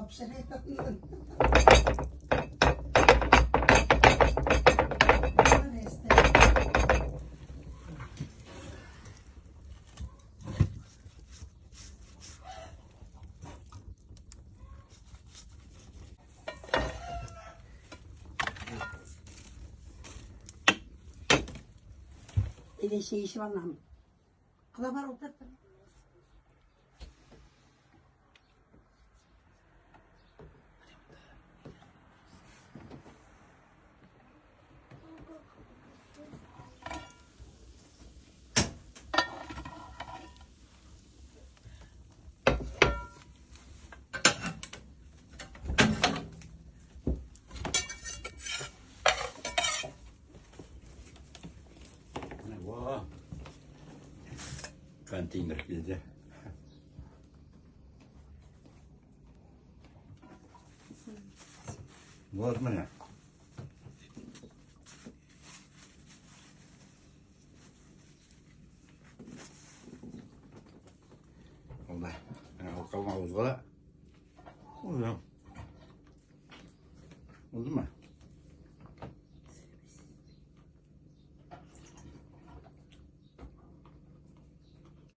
Пешерә. Әйдә, чәй эчеп алам. Кыла бар, утыр. Контейнер килде. Вот менә. Oldu. Yani o kalma buzda. Oldu. Oldu mu?